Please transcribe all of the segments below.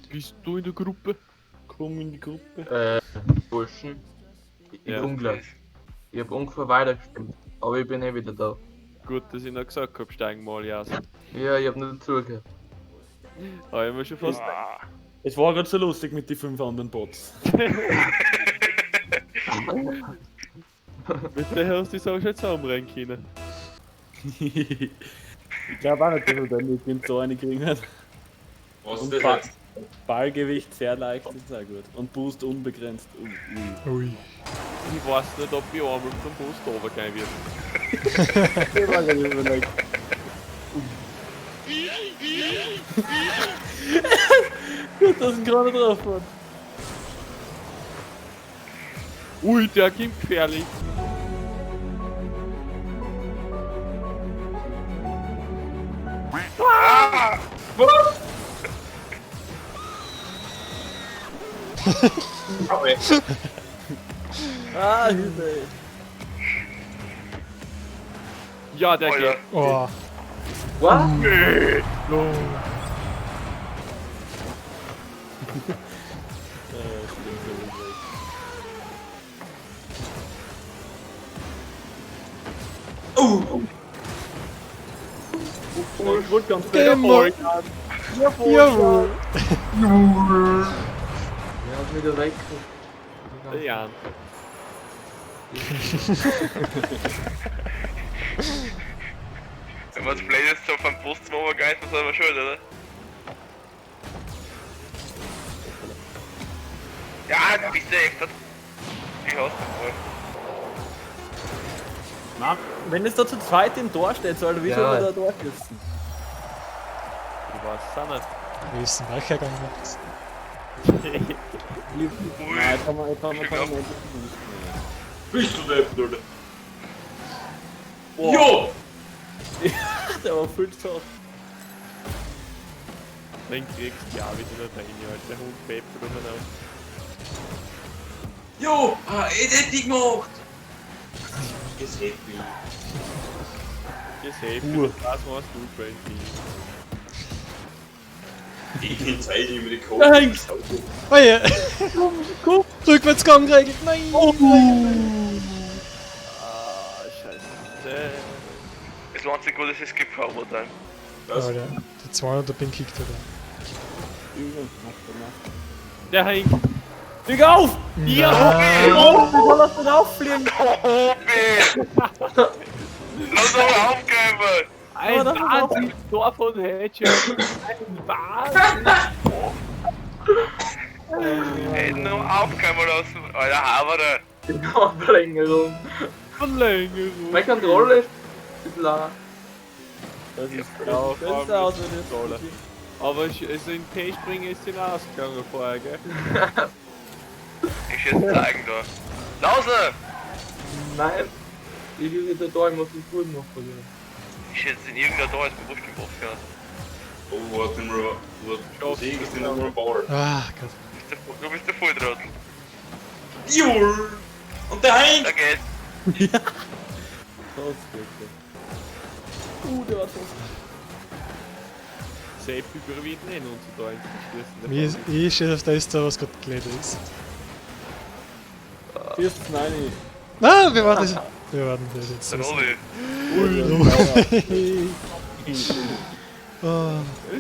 Bist du in der Gruppe? Komm in die Gruppe. Burschen. Ich Ja. komm gleich. Ich hab ungefähr weitergespielt, aber ich bin eh wieder da. Gut, dass ich noch gesagt hab, steigen mal aus. Ja, ich hab nicht zugehört. Aber ich hab mir schon fast. Ah. Es war gerade so lustig mit den 5 anderen Bots. Mit der hast du dich auch schon zusammenrennen können. Ich glaube auch nicht, dass er dann mit so eine gekriegt hat. Was Und ist das jetzt? Ballgewicht sehr leicht ist auch gut. Und Boost unbegrenzt. Ui, ui. Ui. Ich weiß nicht, ob ich einmal vom Boost runtergehen wird. Ich war gerade überlegt. Gut, dass ich gerade drauf war. Ui, der kommt gefährlich. Ah, Hilfe. Ja, der Alter. geht. Oh. Was? Oh. Stimmt, sowieso. Oh! Ich wollte ganz Immer. Jawohl. Ja, ist wieder weg. Der Jan. Wenn man das Play jetzt so vom Bus zum Obergeist, das ist aber schön, oder? Ja, du bist ja echt. Ich hasse den voll. Na, wenn es da zu zweit im Tor steht, soll wie Ja. soll man da Tor schießen? Ich weiß es auch nicht. Wie ist denn weitergegangen? Ui. Nein, jetzt haben wir, jetzt haben wir Schön keinen unendlichen Boost mehr. Bist du depp, Alter? Jo! Der war viel zu hoch. Den kriegst du ja wieder nicht rein, Alter. Der Hund peppelt umeinander. Jo! Ah, ich hätte dich gemacht! Ist happy. Gesafe, Uhr. das warst du, Frankie. Ich bin Zeit über die Code. Nein! Oh je. Rückwärtsgang geregelt. Nein. Oh. Ah, scheiße. Es lohnt sich gut, dass es gibt Overtime. Was? Alter, der 200er Pin kickt er da. Der hängt. Flieg auf! Ja! Oh, wie soll das denn auffliegen? Oh, B! Lass doch mal aufgeben! Ein das ist auch- Wahnsinns-Tor von Hedge. Ein Wahnsinn. Ey, nur aufgeben lassen. Alter, Havere! Ja, Verlängerung. Verlängerung. Meine Kontrolle ist ein bisschen auch. Das ist Ja, das ist aus, wenn jetzt. Tolle. Aber also in T-Springen ist sie ausgegangen vorher, gell? Ich schieß zeigen da. Lause! Nein. Ich bin wieder da, ich muss das gut machen. Ja. Ich schieß in irgendeiner da, ist mir wurscht im Kopf, ja. Oh, warte mal, was ich ist denn nur Ball? Ah, Gott. Du bist der Volltrottel. Jawohl! Und der hängt! Da geht's. Das geht. Der war so. Seppi probiert nicht unser Tor einzuschließen. Mir ist eh steht auf der ist da, was gerade gelädt ist. Schießt nein. Na, wir warten das. Wir warten das jetzt. Der Rolli. Oh.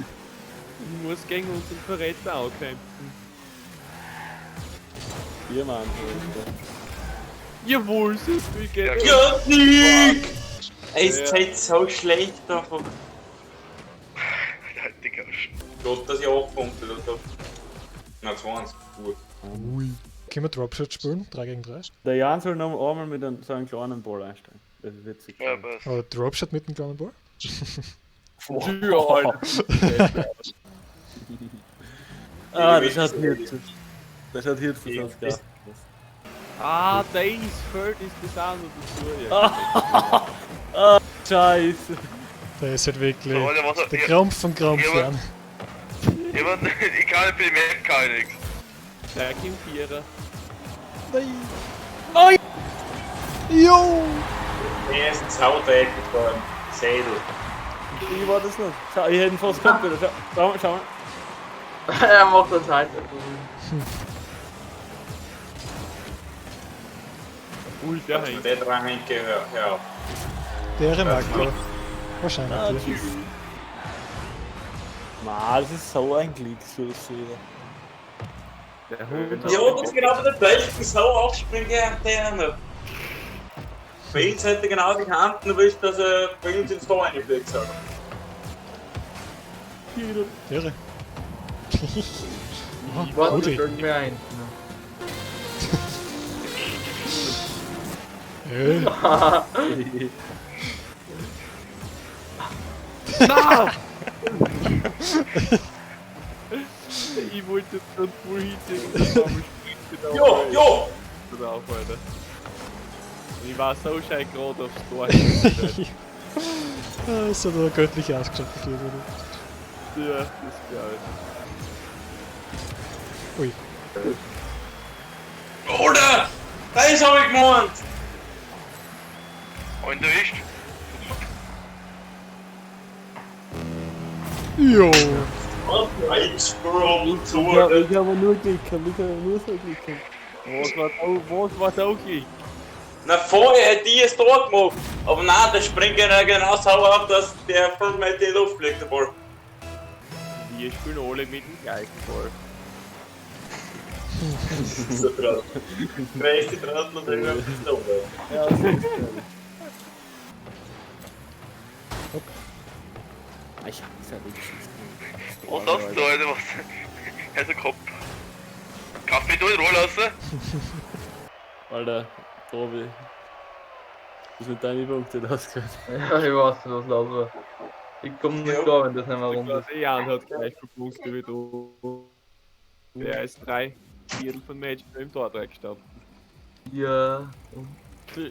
Ich muss gegen unseren Verräter ankämpfen. Vier Mann. Jawohl, Seppi geht. Ja, Nick! Ey, Ja. ist halt so schlecht einfach. Der Dicker. Gott, dass ich 8 Punkte da hab. Na, 20. Gut. Ui. Können wir Dropshot spielen? 3 gegen 3? Der Jan soll noch einmal mit einem, so einem kleinen Ball einsteigen. Das ist witzig. Ja, passt. Aber Dropshot mit dem kleinen Ball? Ja, Alter. Ah, das hat Hirzel. Das hat Hirzel sonst gehabt. Ah, der Eisfeld ist das auch noch dazu. Ja. Scheiße. Der ist halt wirklich So, Alter, was- der ja. Krampf von Krampf, Ja, aber- Jan. Ich, ich kann nicht für die Map kann ich nix. Der kommt Vierer. Nein! Nein! Jo! Der ist saudeckig beim Sädel. Ich war das nicht. Schau, ich hätte ihn fast gehabt, wieder. Schau, schau mal, schau mal. Er macht das halt. Ui, der hängt. Der dran hängt, hör auf. Der Marco. Wahrscheinlich. Ah, ja. tschüss. Ma, das ist so ein Glückslos wieder. Der Hund hat Ja, das ist genau bei der gleichen Sau aufspringt, der noch. Bei uns hätte genau die Hand erwischt, dass er bei uns ins Tor eingefliegt hat. Dere. Warte, Rudi. fällt mir ein. Na! Ich wollte jetzt schon voll hinziehen und dann springt genau Jo, jo! drauf, Alter. Und ich war so schön gerade aufs Tor. Ah, Das hat aber göttlich ausgeschaut, die oder? Ja, das glaube ich. Ui. Alter! Das hab ich gemeint! Und du erwischt. Jo! Was für ein zu, Ja, Alter. ich habe nur Glück gehabt, ich habe nur so Glück gehabt. Was war da Glück? Na, vorher hätte ich es Tor gemacht. Aber nein, der springt ja genau so auf, dass der 5 Meter in die Luft fliegt, der Ball. Wir spielen alle mit dem gleichen Ball. Das ist so traurig. Größte Trottel der überhaupt nicht da. Ja, das ist geil. Hopp. Ah, ich hab's ja wirklich. Was hast du, Alter? Was? Also Kopf. Kaffee du in Ruhe lassen? Alter, Tobi. Was mit deinen Punkten ausgehört? Ja, ich weiß nicht, was los war. Ich komm nicht Ja. klar, wenn das nicht mehr rund ist. Der Jan hat gleich viele Punkte wie du. Der ist 3/4 von Match im Tor reingestanden. Ja. Ja.